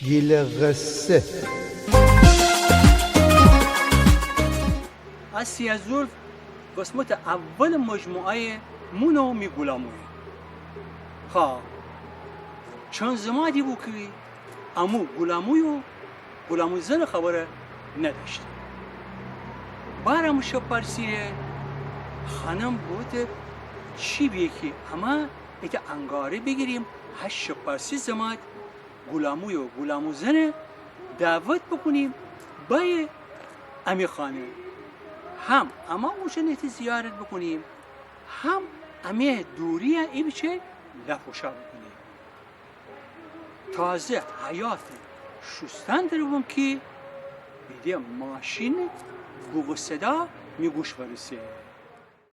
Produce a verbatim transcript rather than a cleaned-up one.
گیلٚ قصه. ا سیه زولف قسمتٚ اولٚ مجموعه‌یٚ مون و می گولامویه. ها، چند زمادی بو کی امو گولاموی و گولامو زنٚ خبره ندأشتیم. بارم شب‌پرسیره، خانم بوته چی بیه کی امه ایتأ انگاره بیگیریم، هه شب‌پرسی زماد گولاموی و گولامو زنه دعوت بوکونیم بأیه امی خانه، هم امه اوشأنٚ ایتأ زیارت بوکونیم، هم امی دوری‌یه ایپچه لف‌وشا بوکونیم. تازه حیاطٚ شوستن دربوم کی بیدم ماشینٚ بوق و صدا می گوش ورسه.